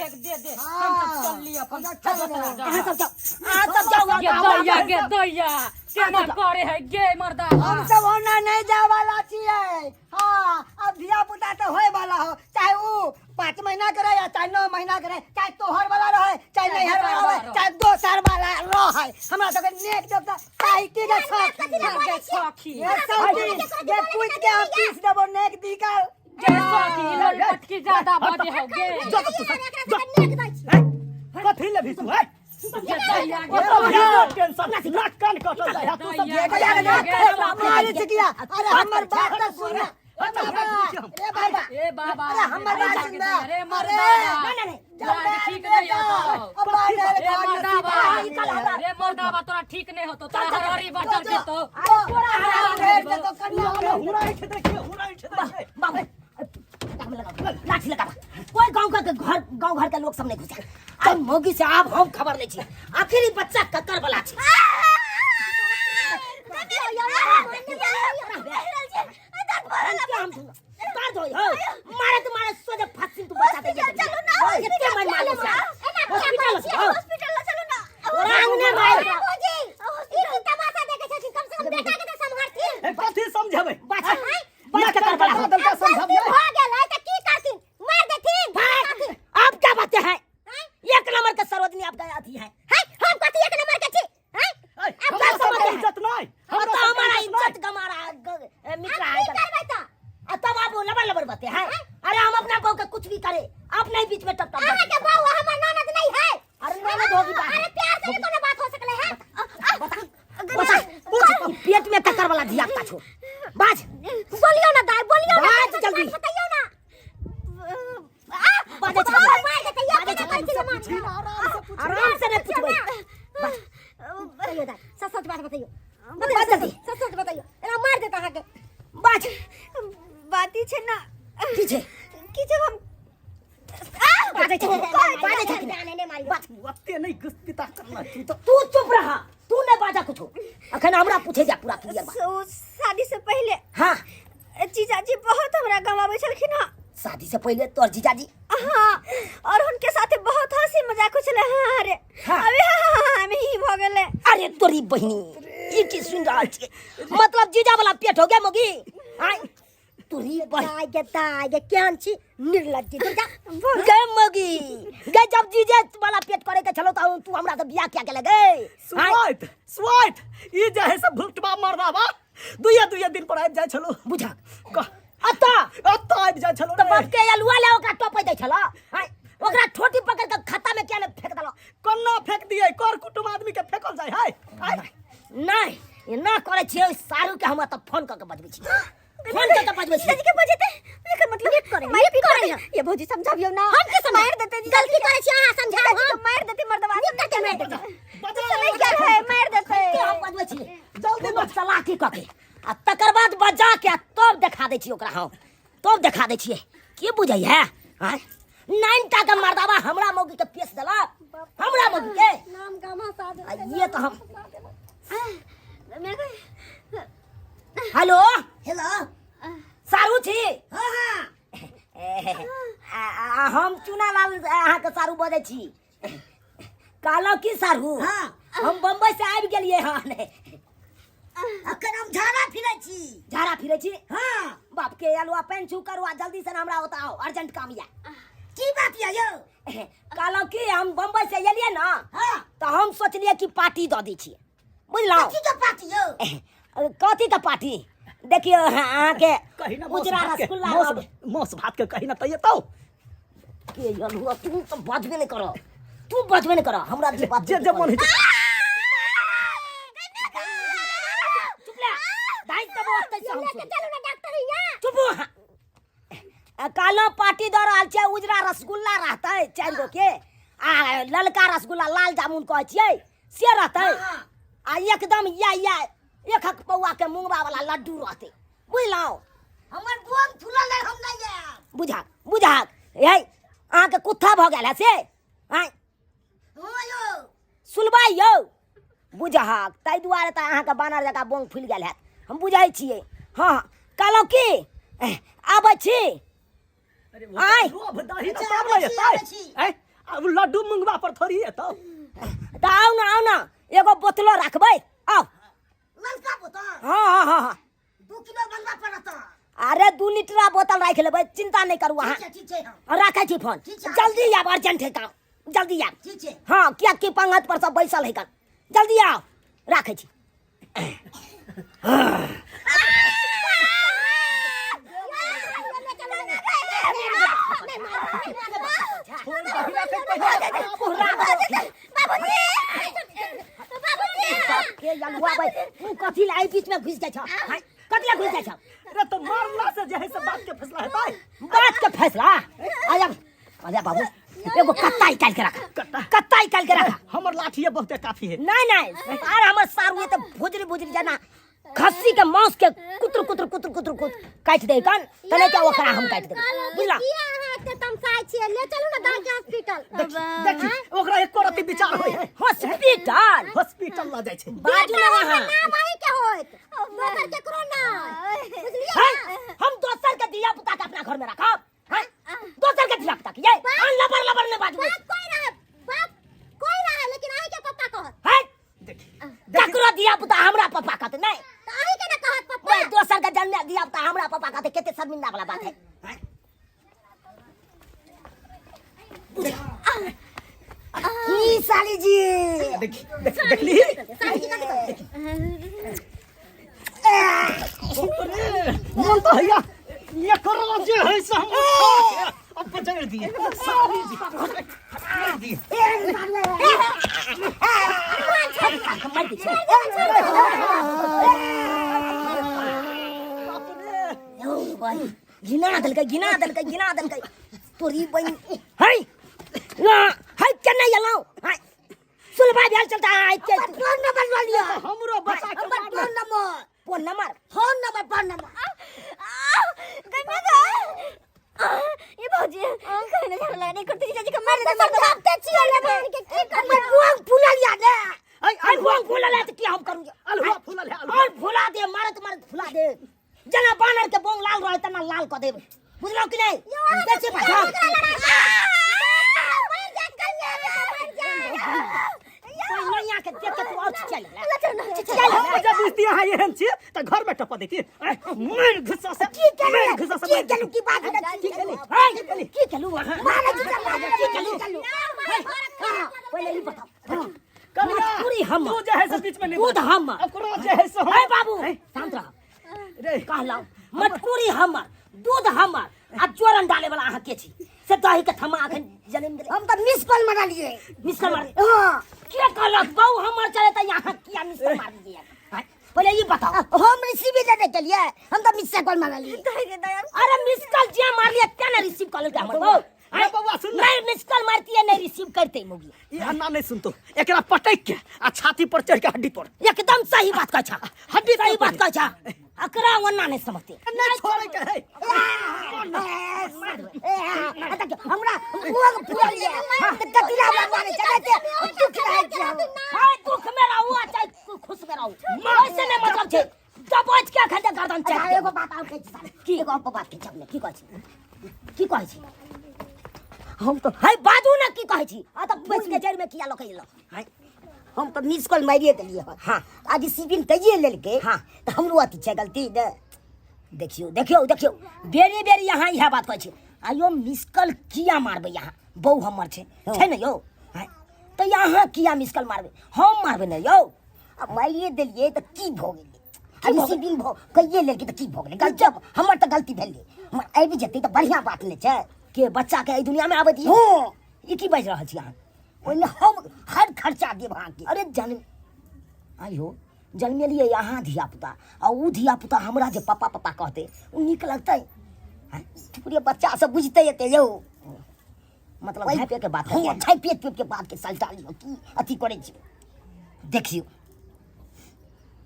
देख दे दे हम सब चलली अपन हम सब चल दोसरा अहाँ जगह। सब जाओ, अहाँ सब जाओ। गे दैया, गे दैया, केना करे है गे मर्दा। हम सब ओना नहीं जाए वाला छियै। हाँ, अब धिया पुता तो होए वाला हो, चाहे ऊ 5 महीना के रहे या चाहे 9 महीना के रहे, चाहे तोहर वाला रहे, चाहे नैहर वाला रहे, चाहे दोसर वाला रहे, हमरा सबके नेक देवता साहित्य के सखी। गे सखी। ये सखी ये कूद के हम पीस देबो नेक दी का। गे सखी, लटकी ज्यादा बजे हो गे। जो तू एकरा सबके नेक दै छी। कथी लेबही तू है? गे दैया, गे ओतऽ टेंशन नाक कान कटल जाइ है तू सब। दैया, गे दैया, गे। मारे छिकिया। अरे हमर बात तो सुन बाबा, रे बाबा। ए बाबा। अरे हमर बात सुन ना। अरे अरे मर्दा। नहीं नहीं नहीं। तोरा ठीक नहीं होतो। अब बानर ए मर्दाबा, ई कल रे मर्दाबा, तोरा ठीक नहीं होतो, तोरा हरहरी बचल जेतो। हुरा छै देखिए, हुरा छै देखिए। बाबू, लाठी लगा। कोई गांव का घर, गांव घर के लोग सब नहीं घुसे। आ मौगी से आब हम खबर लै छी, आखिर ई बच्चा ककर वाला छै। दर्द होई हो, मारे तो मारे सोझे फांसी। तू बच्चा दे चलू ना। केते मार मारलो से हॉस्पिटल हो। हॉस्पिटल चलू ना। तोरा अंगने मार। भौजी, ई की तमाशा देखै छथिन? कम से कम बेटा के तऽ सम्हारथिन। ए, कथी समझेबै? बच्चा नाक बच्चा कान ककर वाला कटा हो? देलका, समझबियै? भऽ गेलै तऽ की करथिन? मार देथिन? आप क्या बातें हैं? एक नंबर के सरोजनी आप गया अथी है। है, हम कथी एक नंबर के छी? हैं? ए, आप हमरा क्या सबके समझते हैं? इज्जत नहि। हम हमरा तो सबके हमारा इज्जत नहि। इज्जत गमा रहा मित्र आब है। की करबै तऽ? आ तब आप लबर लबर बातें हैं। अरे हम अपना बहू के कुछ भी करे, आप नहीं बीच में टप टप। अहाँके बहू हमर ननद नहीं है। अरे ननद होगी बात। अरे प्यार से भी कोनो बात हो सकले है। बता बता, पूछ, पेट में ककर वाला धिया पुता छो? बाज। बोलियो ना दाई, बोलियो ना। बाज जल्दी। बताइयो ना। बाजे आ, छथिन। मार देतै, या बाजे केना करै छी छथिन। मार। आराम से नहीं पूछबै। बाज। बताइयो दाई, सच सच बात बताइयो। बाज जल्दी। सच सच बताइयो, एना मार देता अहाँके। बाज। बात ई छै ना। की छै? की जब हम बाजै छथिन, बाजै छथिन। बाज। ओते नहि गुस्सा करना तू तऽ। तू चुप रहा, तू नहीं बाजा कुछो। अखन हमरा पूछे जा पूरा क्लियर बात। शादी से पहले जीजाजी बहुत हमरा गवाबै छलखिन हँ। शादी से पहले तोर जीजाजी? हाँ, और उनके साथे बहुत हंसी मजाक हो छलै। हाँ, अरे अबे हाँ, हाँ, हमें ही भऽ गेलै। अरे तोरी बहिनी, ई की सुन रहल छियै? मतलब जीजा वाला पेट हो गया मोगी? आय तोरी बहिनी। दाय गे, दाय गे, केहन छी निर्लज्जी, दूर जा। गे मगी गे, जब जीजे वाला पेट करे के छलो त तू हमरा से बियाह किया के लगे? स्वाइत स्वाइत, ई जे है से भुटबा मर्दाबा दुइया दुइया दिन पर आबि जाइ छलो। बुझा कह। अतः एतऽ आबि जाइ छलो। त बाप के अलुआ ले ओकरा टपै दै छलो? आय ओकरा ठोटी पकड़ के खत्ता में किया ने फेंक देलो? कोना फेंक दियै? कर कुटुम आदमी के फेकल जाइ है? आय। नहीं, एना करै छियै। ओहि सारू के हम तऽ फोन कऽ के बजबै छी, फोन कऽ के बजबै छी। जीजाजी के बजेते एकर मतलब करे, मार पीट करे। करे। ये भौजी, समझाबियो ना। हम के समझा? मार देते जीजाजी गलती के। करे छी अहाँ, समझाओ। जीजाजी हम के मार देते मर्दवा। करते मार देते। समझ गेल है, मार देते। के हम बजबै छी। जल्दी। कोनो चलाकी कऽ के आ तकर बाद बजा के आ तब देखा दै छी ओकरा हम, तब देखा दै छियै। की बुझै है? आँय, नाइन टा के मर्दाबा हमरा मौगी के पेश देलक, हमरा मौगी के। नाम गामा साध। आ ये तऽ हम हेलो। हेलो। सारू छी? हाँ हाँ। हम चुनालाल अहाँके सारू बजै छी। कहलहुँ की सारू, हम बम्बई से आबि गेलियै हन। अखन हम झाड़ा फिरै छी। झाड़ा फिरै छी? हाँ। बाप के अलुआ पेन छू करू आ जल्दी से न हमरा ओतऽ आउ, अर्जेंट काम या। की बात या यौ? कहलहुँ की, हम बम्बई से एलियै ने तऽ हम सोचलियै कि पार्टी दऽ दै छियै, बुझलहुँ? कथी के पार्टी यौ? कथी के पार्टी? देखियौ अहाँके कही ना मांस उजरा भात के रसगुल्ला मांस रहब। मांस भात के कही ना तऽ एतौ। के अलुआ, तू तऽ बजबे नहि कर, तू बजबे नहि कर। हमरा जे बात जे जे मन होइ छै। चुप ले दाइ, तब ओतै से हम लेके सुनब। चलू ना डॉक्टर हियाँ। चुप हो। कालो पार्टी दऽ रहल छै। उजरा रसगुल्ला रहतै चारि गो के, आ ललका रसगुल्ला, लाल जामुन कहै छियै से रहतै, आ एकदम या या एक एक पौआ के मुंगबा वाला लड्डू रहतै, बुझलहुँ? हमर बोन फुलल है, हम नहीं आयब। बुझाक बुझाक, हे अहाँके कुत्था भऽ गेल है से? आँय? हाँ यौ। सुनबै यौ बुझहक, ताहि दुआरे तऽ अहाँके बानर जकाँ बोंग फुलि गेल हैत, हम बुझै छियै। हँ, कहलहुँ की, आबै छी। अरे आँय। रोब दही ना अच्छा, तब आबै ने छी, एतै। आबै छी। आँय, अब लड्डू मुंगवा पर थोड़ी एतौ। तऽ आउ ने, आउ ने, एगो बोतलो रखबै, आउ। ललका बोतल? हाँ हाँ हाँ हाँ। 2 किलो बनबा पड़त। अरे 2 लीटरा बोतल राखि लेबै, चिंता नहि करू अहाँ। ठीक छै, ठीक छै, हम राखै छी फोन। ठीक छै। जल्दी आब, अर्जेंट है काम, जल्दी आब। ठीक छै। हाँ, कियाकि पंगत पर सब बैसल है कन, जल्दी आउ, राखै छी। कथी ला एहि बीच में घुसि जाइ छौ? कथी ला घुसि जाइ छौ? अरे तो मारला से जे है से बात के फैसला हेतै। बात के फैसला? आया अरे बाबू, एगो कत्ता निकाल के रखा। कत्ता? कत्ता निकाल के रखा। हमर लाठी बहुते काफी है। नहीं नहीं, आर हमर सारू ये तो भुजरी भुजरी जना खस्सी के मांस के कुतर कुतर कुतर कुतर कुतर काटि दे कान तने क्या ओकरा हम काटि देबै, बुझला? किया अहाँ एते तमसाइ छियै? ले चलू ने दाइ के हॉस्पिटल। देखी, ओकरा एको रत्ती विचार होय है? हॉस्पिटल? हॉस्पिटल ल जाइ छै। बाजू ना अहाँ। नाम अहीं के होयत, दोसर केकरो नहि, बुझलियै? हैं? हम दोसर के धिया पुता के अपना घर में रखब? हैं? दोसर के धिया पुता के ये अन लबर लबर ने बाजू। बाप कोई रहे, बाप कोई रहे, लेकिन अहीं के पप्पा कहत। हैं? देखी, ककरो धिया पुता हमरा पप्पा कहते नहीं। तऽ अहीं के ने कहत पप्पा। ओए, दोसर के जन्म धिया पुता हमरा पप्पा कहते, कते शर्मिंदा वाला बात है। की साली जी? देखी, देख, देखली? मन तो हैया ये करो जे है से हम अब पजड़ दिए साली जी, पजड़ दिए। मार दी छै। बाप रे। यौ भाई, गिना देलकै, गिना देलकै, गिना देलकै तोरी बहिन। है ना है, केना एलौ? है सुलभा भेल चलता है के फोन नंबर लऽ लिअ। हमरो बचा के हमर मारलक। Phone number, phone number, phone number, phone number. गई ये भौजी कहने झगड़ा नहीं करती चाची के मार दे, मार दे। समझाते छियै ने बहन के, की हमर करियै? बुआंग फूलल या ने? ऐ, आई बुआंग फूलल है तऽ की हम करू? अलहुआ फूलल है, अलहुआ। और फुला दे, मारत मारत फुला दे, जेना बानर के बोंग लाल रहे तेना लाल कऽ देब, बुझलौ कि नहीं? बेसी भाषा नैया के देख के तू और चल चल। हम जब बुझती अहाँ एहन छी तऽ घर में टपा देती, मारि घुस्सा से की केलू? मारि घुस्सा से की मारि। केलू? की बात? की केलू? की केलू? की केलू? मारे की चल, की केलू? हाँ, पहिले ई बताओ। कनिया, मजबूरी हम तू जे है से बीच में नहीं दूध बाज। हम। ओकरो जे है से हम। ए बाबू, शांत रह। रे कहलहुँ मटकूरी हमर, दूध हमर, आ जोरन डाले वाला अहाँ के छी से दही के थमा अखन जनम देले? हम तऽ मिस कॉल मारलियै। मिस कॉल मार? हाँ। के कहलक बहु हमर चले तऽ यहाँ किया मिस कॉल मारलियै? आँय, पहिले ई बताओ। हम रिसीव नहि केलियै, हम तऽ मिस कॉल मारलियै। अरे मिस कॉल जे मारलियै तें ने रिसीव कऽ लेलकै हमर बहु। अरे बौआ, सुन ने। नहीं मिस कॉल मारती है, नहीं रिसीव करते मोगी। ई अन्ना नहीं सुनतो, एकरा पटक के आ छाती पर चढ़ के हड्डी तोड़। एकदम सही बात कहै छा, हड्डी सही तोड़। बात कहै छा, एकरा ओना नहीं समझते। नहीं छोड़े के है। हमरा बुआंग फूलल ये तऽ कतिला हमरा मारे छै ते दुख रहै छै हम। हाय, दुख में रहू आ चाहे खुश में रहू, वैसे नहीं मतलब छै, दबोच के अखन गर्दन अच्छा, चाटि एगो बात और कहै छी साले। की? एगो और बात कहै छी अपने। की कहै छी? की कहै छी? हम तऽ है बाजू ने, की कहै छी? आ तऽ बैस के जड़ि में किया लऽ के एलौ? हाय, हम तऽ मिस कॉल मारिए देलियै हन। हाँ। आ रिसीविंग कैये लेलकै। हाँ। तऽ हमरो अथी छै गलती ने। देखियौ देखियौ देखियौ, बेरी बेरी अहाँ इएह बात कहै छी। आयो मिस कॉल किया मारबै अहाँ? बहु हमर छै, छै ने यौ? आँय, तऽ अहाँ किया मिस कॉल मारबै? हम मारबै ने यौ। आ मारिए देलियै तऽ की भऽ गेलै? आ की भऽ रिसीविंग भऽ कैये लेलकै तऽ की भऽ गेलै? गलती हमर तऽ गलती भेलै, हमर आबि जेतै तऽ बढ़िआँ बात ने छै। के बच्चा के एहि दुनिया में आबै दियौ? हँ। ई की बाजि रहल छी अहाँ? ओहिमे हम हर खर्चा देब अहाँके। अरे जन्म आइयो जन्मेलियै अहाँ धिया पुता, आ उ धिया पुता हमरा जे पप्पा पप्पा कहतै, उ नीक लगतै? आँय? पूरे बच्चा सब बुझतै एते यौ। मतलब झाँपे के बात हँ, करियै। झाँपे तोपि के बात के सलटा लियौ, की अथी करै छी। देखियौ,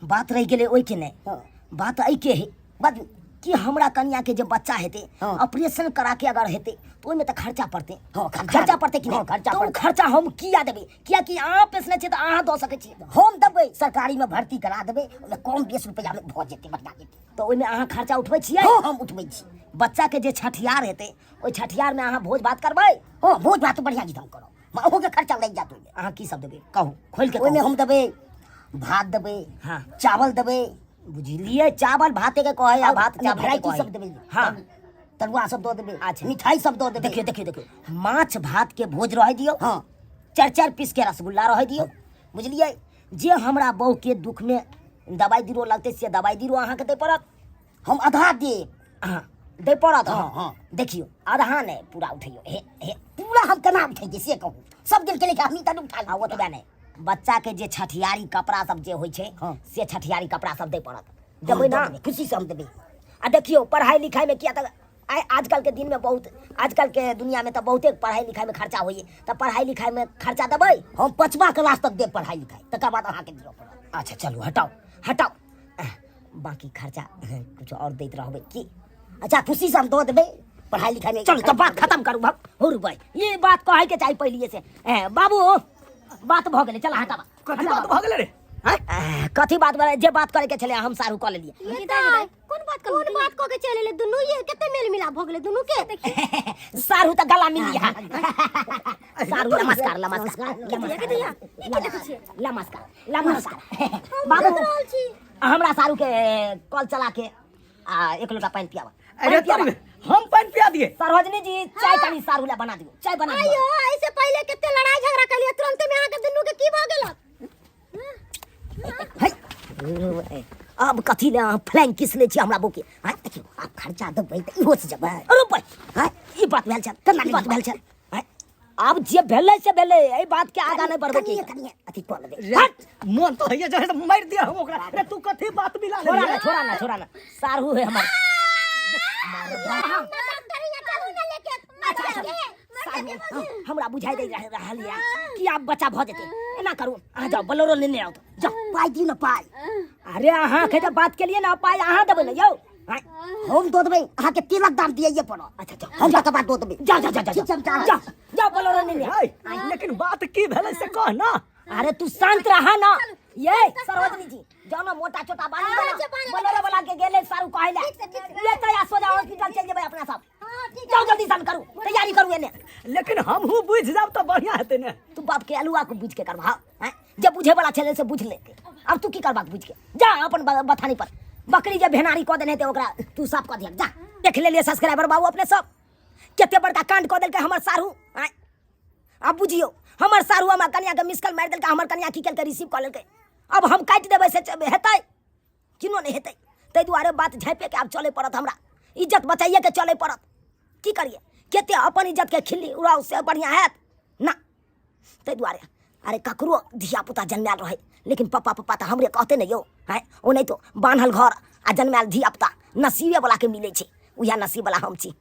बात रहि गेलै ओहिके नहि, हँ। बात एहिके है। बाजू। कि हमरा कनिया के जे बच्चा हेतै हाँ। ऑपरेशन करा के अगर हेतै तऽ ओहिमे तऽ खर्चा पड़तै। हाँ, खर्चा। खर्चा पड़तै कि नहि? हाँ, खर्चा तऽ ओ पड़तै। खर्चा हम किया देबै? कियाकि अहाँ पेशने छियै तऽ अहाँ दऽ सकै छियै। हम देबै, सरकारी में भर्ती करा देबै, ओहिमे कम बेस रुपैआ में भऽ जेतै, बढ़िआँ जेतै। तऽ ओहिमे अहाँ खर्चा उठबै छियै? हँ, हम उठबै छी। बच्चा के जे छठियार हेतै, ओहि छठियार में अहाँ भोज भात करबै? हँ, भोज भात बढ़िआँ जेतै हम करब, अहूँके खर्चा लागि जायत ओहिमे। अहाँ की सब देबै कहू, खोलि के। ओहिमे हम देबै भात देबै, हाँ। चावल देबै। बुझलियै, चावल भाते के कहै आ भात चावल वेराइटी सब देबै। हाँ। तरुआ सब दऽ देबै। अच्छा। मिठाई सब दऽ देबै। देखियौ देखियौ देखियौ, माछ भात के भोज रहै दियौ। हाँ। चारि चारि पीस के रसगुल्ला रहै दियौ, बुझलियै? जे हमरा बहू के दुख में दवाइ बीरो लगतै से दवाइ बीरो अहाँके दै पड़त। हम आधा देब। अहाँ दै पड़त। हाँ, हाँ। देखियौ, आधा नहि, पूरा उठैयौ। हे हे, पूरा हम केना उठैयै से कहू? सब दिन के लेके हमही तऽ उठा। आ ओतबे नहि, बच्चा के जे छठियारी कपड़ा सब जे होइ छै, हाँ। से छठियारी कपड़ा सब दै पड़त। देबै ना? खुशी से हम देबै। आ देखियौ, पढ़ाइ लिखाइमे किया तऽ आइ आजकल के दिनमे बहुत, आजकल के दुनियामे तऽ बहुते पढ़ाइ लिखाइमे खर्चा होइए, तऽ पढ़ाइ लिखाइमे खर्चा देबै? हम 5वां क्लास तक देब पढ़ाइ लिखाइ, तकर बाद अहाँके दिअ पड़त। अच्छा चलू, हटाउ हटाउ, बाकी खर्चा कुछ और दैत रहबै की? अच्छा, खुशी से हम दऽ देबै पढ़ाइ लिखाइमे। चलू तऽ बात खत्म करू। भग हो भाई, ये बात कहै के चाही पहिलिए से। ए, बाबू, बात भऽ गेलै, चल हटाबा। कथी बात भऽ गेलै रे? आँय? कथी बात भेलै? जे बात करे के छलै हम सारू कऽ लेलियै। ये दाइ, कोन बात, कोन बात कऽ के चलि एलै दुनू? ये कते मेल मिलाप भऽ गेलै दुनू के, देखी। सारू तऽ गला मिल लिया। सारू, नमस्कार नमस्कार नमस्कार नमस्कार नमस्कार बाबू। देख रहल छी। हमरा सारू के कल चला के आ एक लोटा पानि पियाबा। अरे तोरी, हम पानि पिया दिए? सरोजनी जी, चाय कनी सारू ला बना दियो, चाय बना दियो। आइयो ऐसे पहिले कते लड़ाई झगड़ा कलिए, तुरंते में अहाँ के दुनू के की भऽ गेल? है, अब कथी ले अहाँ फ्लैंग किस ले छी हमरा बोके? आँय, देखियौ, आब खर्चा देबै तऽ इहो से जेबै? अरे भाई, आँय, ई बात भेल छल? केना? ई बात भेल छल? आँय, आब जे भेलै से भेलै, एहि बात के आगा नहि बढ़बै के। कनिये कनिये अथी कऽ लेबै। रे, मन तो हैया जे मारि दिया हम ओकरा। रे, तू कथी बात मिला छोड़ा लेली? ना, छोड़ा ना, छोड़ा ना, सारू है हमर। डॉक्टर यहाँ चलू ना लेके अच्छा, सारू, हमरा बुझाइ दै रहल या कि आब बच्चा भऽ जेतै। एना करू, अहाँ जाउ, बोलेरो लेने आउ तऽ जाउ। पाइ दियौ ने, पाइ। अरे, अहाँ के जब बात केलिए ना, पाइ अहाँ देबै ने यौ? आँय, हम दऽ देबै अहाँके, तेलक दाम दिअ पड़त। अच्छा जाउ। हम तकर बाद दऽ देबै। जाउ जाउ जाउ जाउ। ठीक छै, हम जा रहल जाउ छी। जाउ, बोलेरो लेने आउ। है, लेकिन बात की भेलै से कह ना। अरे तू शांत रहा ना। ये सरोजनी जी, जाओ ना, मोटा छोटा बानी हाँ, बना अच्छा, बानी। बोलेरो वाला के गेले सारू कहै ले। ठीक छै, ठीक छै। ये तैयार सो जाओ, हॉस्पिटल चल जेबै अपना सब। हां ठीक। जाओ, जल्दी सन करू, तैयारी करू एने। लेकिन हमहूँ बुझि जाब तऽ बढ़िया हेतै ने। तू बाप के अलुआ को बुझ के करबा हैं? जे बुझे वाला छले से बुझ ले, अब तू की करबाक बुझ के? जा अपन बथानी पर बकरी जे भेनारी कऽ देने हेतै ओकरा तू साफ कऽ दिहक, जा। देख लेलियै सब्सक्राइबर बाबू अपने सब, कते बड़का कांड कऽ देलकै हमर सारू। आँय, आब बुझियौ, हमर सारू हमरा कनिया के मिसकल मारि देलकै। हमर कनिया की केलकै? रिसीव कऽ लेलकै। अब हम काटि देबै से हेतै? किनो नहि हेतै। ताहि दुआरे बात झाँपिके आब चलै पड़त, हमरा इज्जत बचाइए के चलै पड़त। की करियै? कते अपन इज्जत के खिल्ली उड़ाउ से बढ़िआँ हैत ना? ताहि दुआरे अरे ककरो धियापुता जन्मायल रहै, लेकिन पप्पा पप्पा तऽ हमरे कहतै ने यौ? आँय, ओनाहितो बान्हल घर आ जन्मायल धियापुता नसीबेवलाके मिलै छै, उएह नसीबवला हम छी।